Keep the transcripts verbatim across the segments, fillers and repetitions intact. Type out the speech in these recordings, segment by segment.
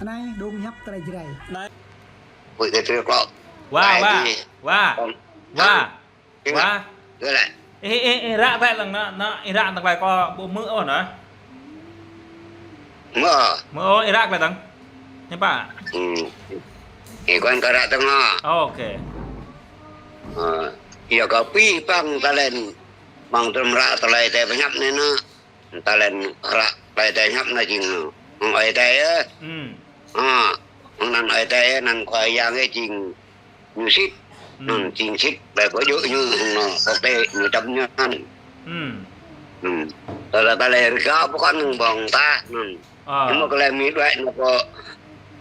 Anai dong hiăp tơlơi Jrai. Anai. Ui, kơ tơlơi klŏk. Wa, wa, wa. Wa. Wa. Ih, ih, ih ră tơlơi lăng anŭn, anŭn, ih ră tơlơi kâo ƀu hmư̆ ôh anŭn. Hmư̆. Hmư̆ ôh, ih ră tơlơi dơ̆ng. Hiư̆m pă? Ih kuan kơ ră tơlơi. Ôkê. Ơ, yua kơ pih păng tơlơi, mơ̆ng tơlơi ră tơlơi tơlơi pơhiăp anai anŭn. Tơlơi ră tơlơi tơlơi hiăp anŭn jing hăng ơi tơi yơh. Ơ, hăng anŭn ơi tơi yơh, anŭn Khua Yang yơh jing ñu sĭt. Anŭn jing sĭt, ƀơi kơ yua ñu hăng anŭn, kơ tơi ñu čăm ñu anŭn. Tơlơi tơlơi rơgao pơkŏn hăng ƀơ̆ng tah anŭn. Ñu mơ̆ kơ lĕ mi đuaĭ anŭn kơ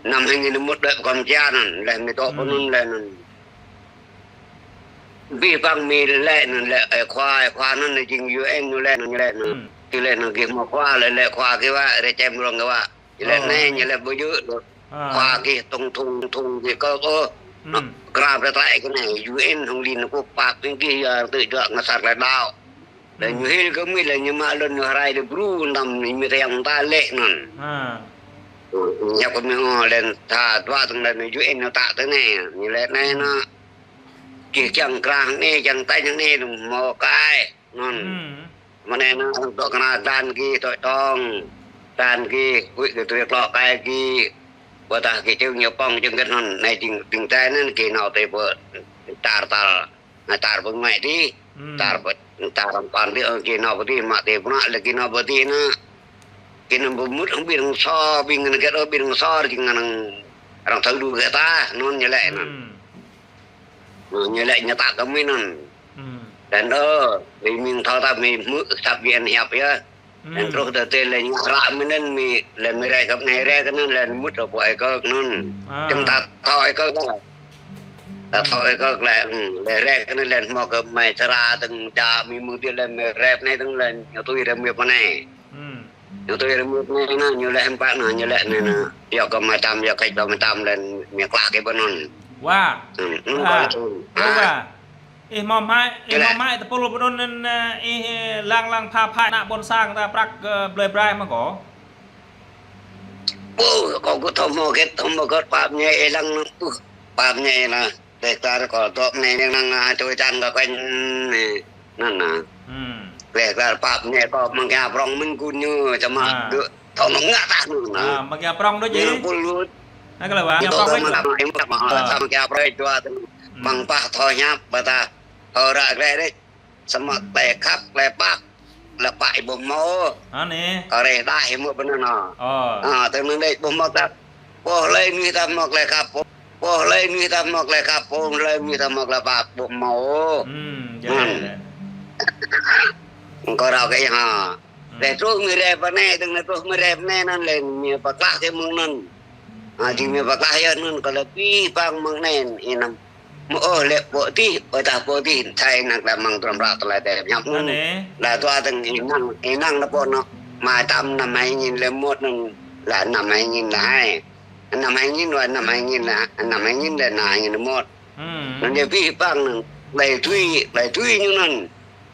năm hai nghìn mười một đuaĭ pơkŏn pơčia anŭn, lĕ mi tŏ pơ anŭn lĕ anŭn. Pih păng mi lĕ anŭn lĕ, ơ, Khua, ơ, Khua anŭn lĕ jing U N ñu lĕ anŭn, ñu lĕ anŭn. Či lĕ anŭn gih hmâo Khua lĕ, lĕ Khua gih wă, rơčem rong gih wă. Či lĕ anai ñu lĕ ƀu djơ̆ dŏ. Khua gih tŏng thŭng thŭng gih kơ ôh. Krao pơtlaih kơ anai, U N hăng Liên Hợp Quốc pap gih yua tơjuă ngă sat lĕ đaŏ. Lĕ ñu hil kơ mi lĕ ñu mă lŏn ñu rai dê bru tăm ñu mi tơyang ta lĕ anŭn. Ñu kơ mi ngă lĕ tha dua tơ̆ng lĕ ñu U N ñu tă tơ anai, ñu lĕ anai anŭn. Gih kiăng krah anai, kiăng tañ anai, hmâo kai anŭn. Mơ̆ng anai anŭn, tŏ kơna dan gih, tŏ tŏng dan gih, huĭ kơ tơlơi klŏk kai gih. Ƀôdah gih čơ̆ng ñu pŏng čơ̆ng gơ̆t anŭn, anai jing, jing tơlơi anŭn gih nao tơi pơ tar tal. Anai tar pơ ngă tih, tar pơ, tar răm păn tih, ơ, gih nao pơ tih, mă tih pơ anŭn, lĕ gih nao pơ tih anŭn. Gih nao pơ mŭt hăng ƀing arăng sô, ƀing ngăn gĕt ôh, ƀing arăng sô, gih ngăn arăng thâo đu gĕt ta, anŭn ñu lĕ anŭn. Ñu lĕ ñu tă kơ mi anŭn. Dan ơ, ƀing mĭn thâo ta mi hmư̆ sat ƀing hiăp yơh. Anŭn truh tơ tơi lĕ ñu hră mi anŭn mi, lĕ mi rai kơ anai rai kơ anŭn lĕ mŭt rơpô ơi kơ anŭn. Čơ̆ng ta thâo ơi kơ. Ta thâo ơi kơ lĕ, lĕ rai kơ anŭn lĕ hmâo kơ mai sara tơ̆ng ča mi mơ̆ng tih lĕ mi rai anai tơ̆ng lĕ ñu tui rai mi pơ anai. Ñu tui rai mi pơ anai anŭn, ñu lĕ hiư̆m pă anŭn, ñu lĕ anai anŭn. Yua kơ mơtam, yua kơ mơtam lĕ mi klă kơ pơ anŭn. Wa. Anŭn kơ anŭn. Wa. Ih hmâo mai, ih hmâo mai tơpul pơ anŭn anŭn, ơ, ih lăng lăng pha phai ană ƀôn sang ta prăk, ơ, blơi brai mơ̆ kâo. Ơ, kâo kơ thâo hmâo gĕt, thâo hmâo gĕt pap ñai ih lăng anŭn. Ơ, pap ñai anŭn. Lĕ kar kâo dŏ anai anŭn, ơ, čoi čan kơ kơnh anai. Anŭn anŭn. Lĕ kar pap ñai kâo mơ̆ng kia prong mơ̆ng gun ñu, čơmă dŏ. Thâo anŭn ngă tah anŭn. Mơ̆ng kia prong đôč ih. Anŭn pul lut. Anai kơ lĕ wa, mơ̆ng kia prong đôč ih. Mơ̆ng kia prong đôč ih. Mơ̆ng pah thâo hiăp, ƀôdah thâo ră gleh đôč. Samơ̆ tơlơi khăp, tơlơi pap, tơlơi pap ih ƀu hmâo. Anai. Kơ rĕh đah ih hmư̆ pơ anŭn anŭn. Ơ, tơlơi anŭn đôč ƀu hmâo tah. Pô hlơi mơnuih ta hmâo tơlơi khăp, pô hlơi mơnuih ta hmâo tơlơi khăp, pô hlơi mơnuih ta hmâo tơlơi pap ƀu hmâo. Kơ rao kơ ih hă. Lĕ truh mi rai pơ anai, tơ̆ng lĕ truh mi rai pơ anai anŭn lĕ mi pơklah kơ mơ̆ng anŭn. Ơ, jing mi pơklah yơh anŭn kơ lĕ pih păng mơ̆ng anai, ih năm. Mơ̆ ôh lĕ pô tih, ƀôdah pô tih, thâo anŭn lĕ mơ̆ng tơlơi ră tơlơi tơlơi hiăp anŭn. Lĕ dua tơ̆ng ih năng, ih năng lĕ pô anŭn. Mai tam năm hai nghìn lẻ một anŭn, lĕ năm hai nghìn lẻ hai. Năm hai nghìn lĕ, năm hai nghìn lĕ, năm hai nghìn lĕ, năm hai nghìn lẻ một. Anŭn lĕ pih păng anŭn, lĕ tui, lĕ tui ñu anŭn.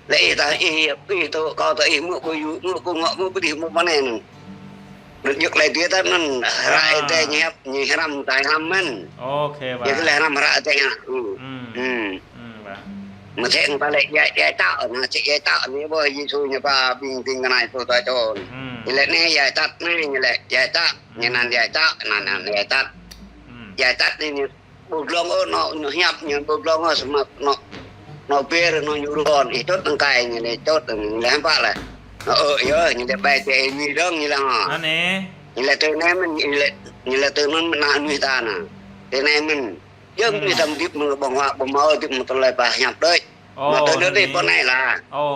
Lĕ ih ta ih, ih tơ, kâo tơ ih hmư̆ ƀu yŭ, hmư̆ ƀu ngŏ, hmư̆ ƀu tih, hmư̆ pơ anai anŭn. Đut yŭk lĕ tui ta anŭn, hră ih tơi ñu hiăp, ñu hrăm ta hrăm mơ̆n. Ôkê, wa. Yua kơ lĕ hrăm hră tơi ñu. Mơ̆ thĕng ta lĕ djai, djai čă, anŭn čĕ djai čă, anŭn ƀơi Yêsu ñu pha ƀing ƀing kơnai tơ ta čôn. Ñu lĕ anai djai čă, anai ñu lĕ djai čă, ñu anŭn djai čă, anŭn anŭn djai čă. Djai čă anai ñu Ƀu glông ôh, anŏ, anŏ hiăp ñu ƀu glông ôh, samơ̆ anŏ, anŏ pơr, anŏ ñu rơkon, ih čut tơ̆ng kai ñu anai čut, ñu lĕ hiư̆m pă lĕ. Anŏ, ơ, yơh, ñu lĕ ƀai tơ ih mĭn dơ̆ng ñu lĕ hă. Anai. Ñu lĕ tơ anai mơ̆n, ñu lĕ, ñu lĕ tơ anŭn mơ̆n ană mơnuih ta anŭn. Tơ anai mơ̆n. Yơh, mơnuih ta mơ̆ hơdip mơ̆ng ƀơ̆ng huă, ƀu hmâo hơdip mơ̆ng tơlơi pơhiăp đôč. Mă tơ anai pơ anai lah. Ơ.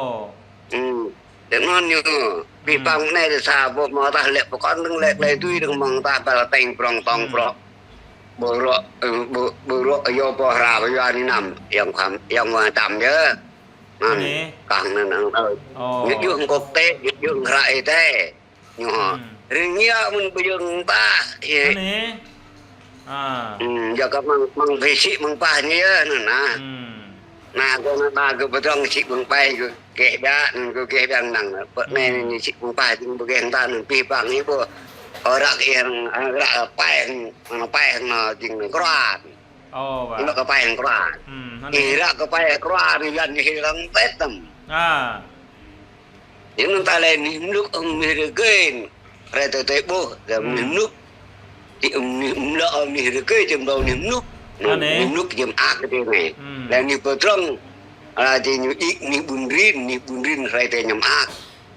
Tơ anŭn ñu, pih păng anai tơ sa ƀu hmâo tah lĕ pơkŏn dơ̆ng lĕ tơlơi tui dơ̆ng mơ̆ng tah ƀă lĕ tơ̆ng prong tong prong. Ƀu rŏ, ƀu, ƀu rŏ yua pô hra pô yua anai năm, yang khăm, yang wa tam yơh. Anŭn, kah anŭn, anŭn, ơ. Ñu juh kŏk tê, ñu juh hra ih tê. Ñu hă. Rơngiă mơ̆n ƀu juh tah, ih. Anai. Yua kơ mơ̆ng, mơ̆ng pơsĭ mơ̆ng pah ñu yơh, anŭn nah. Nah, kơ anŭn ta kơ pơdrŏng sĭ mơ̆ng pah kơ geh biă, anŭn kơ geh biă năng. Pơ anai ñu sĭ mơ̆ng pah, jing ƀu geh ta anŭn pih păng ñu ƀu. Ơ, ră kơ ih, ơ, ră kơ pai, ơ, pai hăng anŭn jing anŭn kruă. Ơ, ba. Ih ră kơ pai hăng kruă. Hmm, anŭn. Ih ră kơ pai kruă anŭn Yuan ih hil hăng Tết tăm. A. Jing anŭn ta lĕ anih mluk, anih rơgơi. Rai tơ tơ ƀuh, lĕ anih mluk. Ti anih mluk, anih rơgơi, jing ƀu anih mluk. Anŭn. Anih mluk jing mơak kơ tơ anai. Hmm. Lĕ anih pơdrŏng. Ala jing ñu ik anih ƀun rin, anih ƀun rin rai tơ ñu mơak.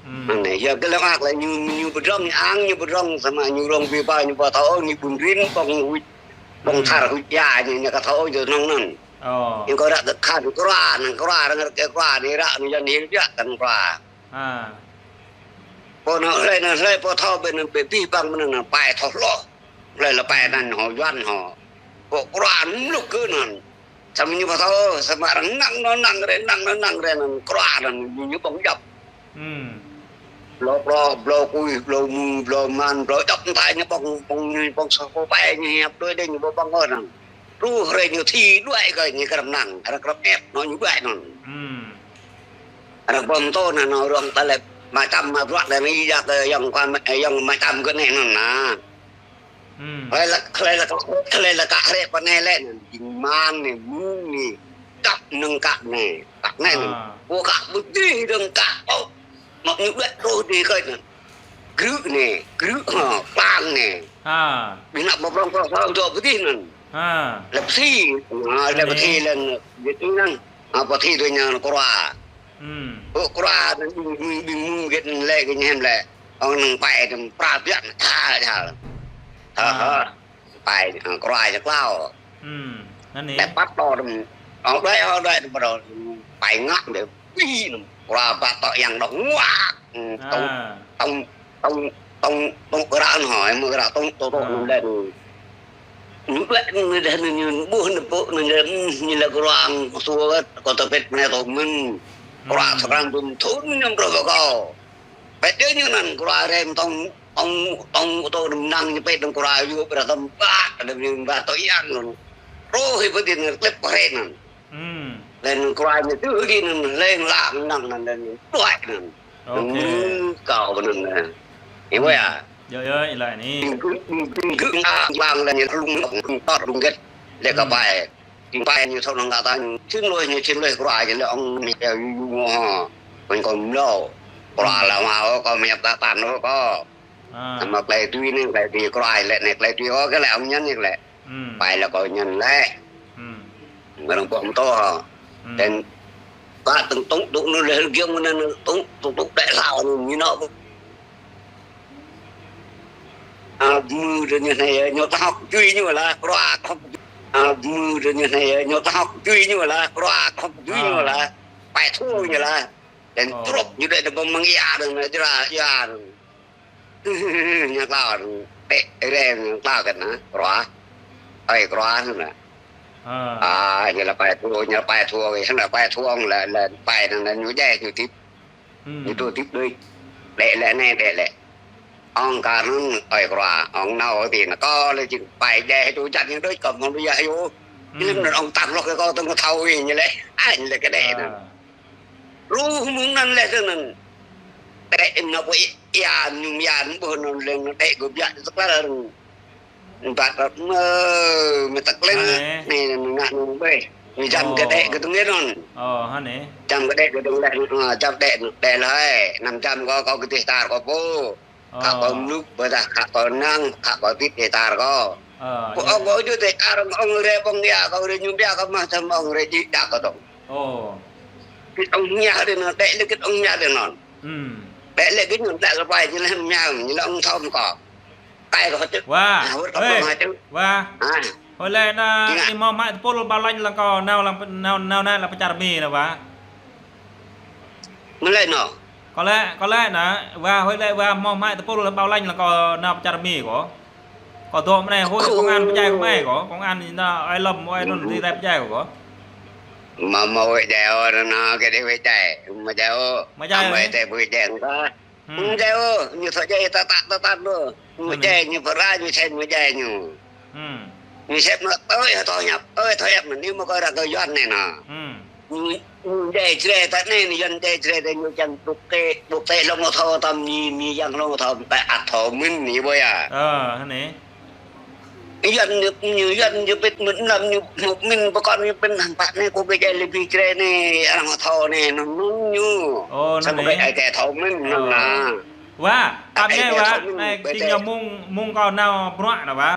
Hmm. Anai, yua kơ lĕ mơak lĕ ñu, ñu pơdrŏng, ñu ang ñu pơdrŏng, samơ̆ ñu rong biă ba ñu ƀu thâo, ñu ƀun rin, ƀơ̆ng huč, ƀơ̆ng thar huč ia, ñu, ñu ƀu thâo, ñu nong anŭn. Ơ. Ñu kơ ră kơ khan kruă, anŭn kruă, anŭn ră kơ kruă, anai ră, anŭn Yuan hil biă kơ anŭn kruă. A. Pô anŭn hlơi, anŭn hlơi, pô thâo ƀing anŭn ƀu abih bang ƀing anŭn pai thâo hloh. Hlơi lĕ pai anŭn hŏ Yuan hŏ. Pô kruă anŭn mluk kơ anŭn. Samơ̆ ñu ƀu thâo, samơ̆ arăng năng anŭn năng rai, năng anŭn năng rai anŭn kruă anŭn ñu, ñu ƀơ̆ng djŏp. Hmm. Blâo, blâo, blâo kuih, blâo mơ̆ng, blâo man, blâo djŏp anŭn ta ñu ƀơ̆ng, ƀơ̆ng ñu, ƀơ̆ng soh pô pai ñu hiăp đuaĭ đơi ñu ƀu ƀơ̆ng ôh anŭn. Truh hrơi ñu thi đuaĭ kơ ñu krăp năng, arăng krăp ĕp, anŭn ñu đuaĭ anŭn. Hmm. Arăng ƀơ̆ng tơ anŭn, anŭn rŏng ta lĕ mă čăm mă bruă đơi anai yua kơ yŏng kơ, yŏng mă čăm kơ anai anŭn na. Hmm. Hlơi lĕ, hlơi lĕ, hlơi lĕ kơ hrĕ pơ anai lĕ anŭn, jing man anai, mơ̆ng anai, kăp nơ̆ng kăp anai, kăp anai anŭn. A. Pô kăp ƀu dih dơ̆ng kăp ôh. Mă ñu đuaĭ truh dih kơ anŭn. Grư̆ anai, grư̆ hŏ, klang anai. A. Ƀing ană pơprŏng pơprŏng dŏ pơdih anŭn. A. Lĕ pơthi, a, lĕ pơthi lĕ anŭn, jing anŭn. A, pơthi tui anŭn kruă. Hmm. Ơ, kruă anŭn ƀing, ƀing, ƀing mơ̆ng gĕt anŭn lĕ kơ ñu hiam lĕ. Ơ, anŭn pai anŭn prap biă anŭn tha jal. Hă, hă. A. Pai, ơ, kruă ñu klao. Hmm. Anŭn anai. Lĕ păt to anŭn. Ơ, đuaĭ, ơ, đuaĭ anŭn ƀu thâo. Pai ngă anŭn. Ih, anŭn kruă păt to yang đŏk nguak. Hmm, tông, tông, tông, tông, tông kruă anŭn hŏ, mơ̆ng kruă tông, tông, tông anŭn lĕ anŭn. Ñu ƀlĕ ñu đah ñu, ñu ƀuh ñu pô ñu lĕ, ñu lĕ kruă kơsua kơ tơpĕt mơnai tŏ mơ̆n. Kruă sơkran tŭn thŭn ñu rơ̆ kơ kâo. Pĕt djơ̆ ñu anŭn kruă rem tŏng, tŏng, tŏng tŏ đơ̆m năng ñu pĕt đơ̆m kruă yua ƀrah tơm ƀă, đơ̆m ñu ƀă tŏ yang anŭn. Rôh hĭ pơtin ñu klĕp pơhrĕ anŭn. Hmm. Lĕ anŭn kruă ñu tŭ hĭ anŭn lĕ lăng năng anŭn lĕ anŭn đuaĭ anŭn. Ôkê. Anŭn kâo anŭn anŭn. Ih ƀuh yơh. Yơh, yơh, ih laĭ anai. Ƀing gơ̆, ƀing gơ̆, ƀing gơ̆, ƀing lăng lĕ ñu rŭng, rŭng tơ̆t, rŭng gĕt. Lĕ kơ pai. Ƀing pai ñu thâo năng kơ ta ñu. Čin lui ñu, čin lui kruă ñu lĕ ŏng ñu kơ yu yu mơ̆ hŏ. Ƀing kâo mlâo. Kruă lĕ mă ôh kâo mơñăp ta tan ôh kâo. A. Samơ̆ klei tui anai, klei tui kruă lĕ anai, klei tui ôh kơ lĕ ŏng ñăn ñu lĕ. Hmm. Pai lĕ kâo ñăn lĕ. Hmm. Mơ̆ng arăng pŏk mơtô hŏ. Hmm. Ten ƀă tơ̆ng tŭk tŭk anŭn lĕ giŏng anŭn tŭk tŭk tŭk đĕ hlâo anŭn ñu nŏ. A, mơ̆ dơ ñu anai, ñu tơhŏk jui ñu lah, kruă tơhŏk. A, mơ̆ dơ ñu anai, ñu tơhŏk jui ñu lah, kruă tơhŏk jui ñu lah. Pai thua ñu lah. Ten trup ñu đĕ đơ ƀơ̆ng mơ̆ng ia dơ̆ng anŭn, jra ia dơ̆ng. Ñu klao, ƀĕ rem ñu klao kơ anŭn, kruă. Ơi, kruă anŭn anŭn. A. A, ñu lĕ pai thua, ñu lĕ pai thua, ñu lĕ pai thua, lĕ, lĕ pai anŭn, anŭn ñu djai, ñu tĭp. Hmm. Ñu tŭ tĭp đôč. Đĕ lĕ anai, đĕ lĕ. Ŏng kar anŭn, ơi kruă, ŏng nao ti anŭn, kâo lĕ jing pai djai, tŭ čăt ñu đôč, kâo mơ̆ng đôč yơh yơh. Hmm. Ñu lĕ anŭn ŏng tăk hloh kơ kâo tơ̆ng kâo thâo ih, ñu lĕ. A, ñu lĕ kơ đĕ anŭn. Ơ. Ruh mơ̆ng anŭn lĕ tơ anŭn. Đĕ anŭn pô ia, ñu ia, ƀuh anŭn lĕ anŭn đĕ gơ̆ biă tơklal anŭn. Ƀă tơ̆t mơ̆, mơ̆ tơklal anai. Anai, anai ngă anŭn ƀơi. Ñu jăm kơ đĕ kơ tơ̆ng anŭn. Ơ, hă anai. Jăm kơ đĕ kơ tơ̆ng lĕ, a, jăm đĕ, đĕ lơi. Năm jăm kâo, kâo kơ tih tar kâo pô. Ơ. Khă kâo mluk, ƀôdah khă kâo năng, khă kâo tih tar kâo. Ơ, pô ih ŏng kâo jŭ tih tar, ŏng rĕ ƀơ̆ng ia, kâo rĕ ñu biă kâo mă, samơ̆ ŏng rĕ jĭ đăk kâo tŏng. Ơ. Kĭt ŏng ña rĕ anŭn, đĕ lĕ kĭt ŏng ña rĕ anŭn. Hmm. Đĕ lĕ kĭt ñu đăk kơ pai, ñu lĕ ña, ñu lĕ ŏng thâo mơ̆ kâo. Kai kâo čĕ. Wa, a, wơ̆t kâo ơi, pơmă čĕ. Wa. A. Ơi lĕ anŭn, ih hmâo mă tơpul ƀao lañ lăng kâo nao lăng, nao, nao anai lăng pơ čar Mi anŭn wa. Mơ̆ lĕ anŭn. Kâo lĕ, kâo lĕ anŭn, wa hơi lĕ wa hmâo mă tơpul ƀao lañ lăng kâo nao pơ čar Mi kâo. Kâo dŏ mơ̆ng anai hơi công an pơdjai kâo mơ̆ kâo, công an anŭn ơi lŏm, ơi anŭn ri rai pơdjai kâo. Mă, mă hơi djai ôh anŭn, kơ đĕ hơi djai, mă djai ôh. Mă djai ôh. Mă hơi djai hơi djai anŭn kơ. Hmm. Mă djai ôh, ñu thâo djai tơtă tơtă lu. Mă djai ñu pơra ñu sem mă djai ñu. Hmm. Ñu sem anŭn, ơi, thâo hiăp, ơi, thâo hiăp anŭn, ñu mă kơ ră kơ Yuan anai anŭn. Hmm. Ñu, ñu djai Jrai ta anai, ñu Yuan djai Jrai ta, ñu čang ƀu kơ, ƀu kơ hlong thâo tơm ñu, ñu yang hlong thâo, ta ăt thâo mĭn ñu ƀơi ah. Ơ, hă anai. Yuan ñu, ñu Yuan ñu pĭt mĭn lăm ñu, ñu mĭn pơkŏn ñu pĭt hăng pă anai kơ ƀing djai lĕ ƀing Jrai anai, arăng thâo anai, nŭn nŭn ñu. Ơ, samơ̆ anai. Ƀing ai kơ thâo mĭn, nŭn nă. Wa, ai kơ thâo mĭn, anai, ƀing djai. Ñu mơ̆ng, mơ̆ng kâo nao bruă nă wa.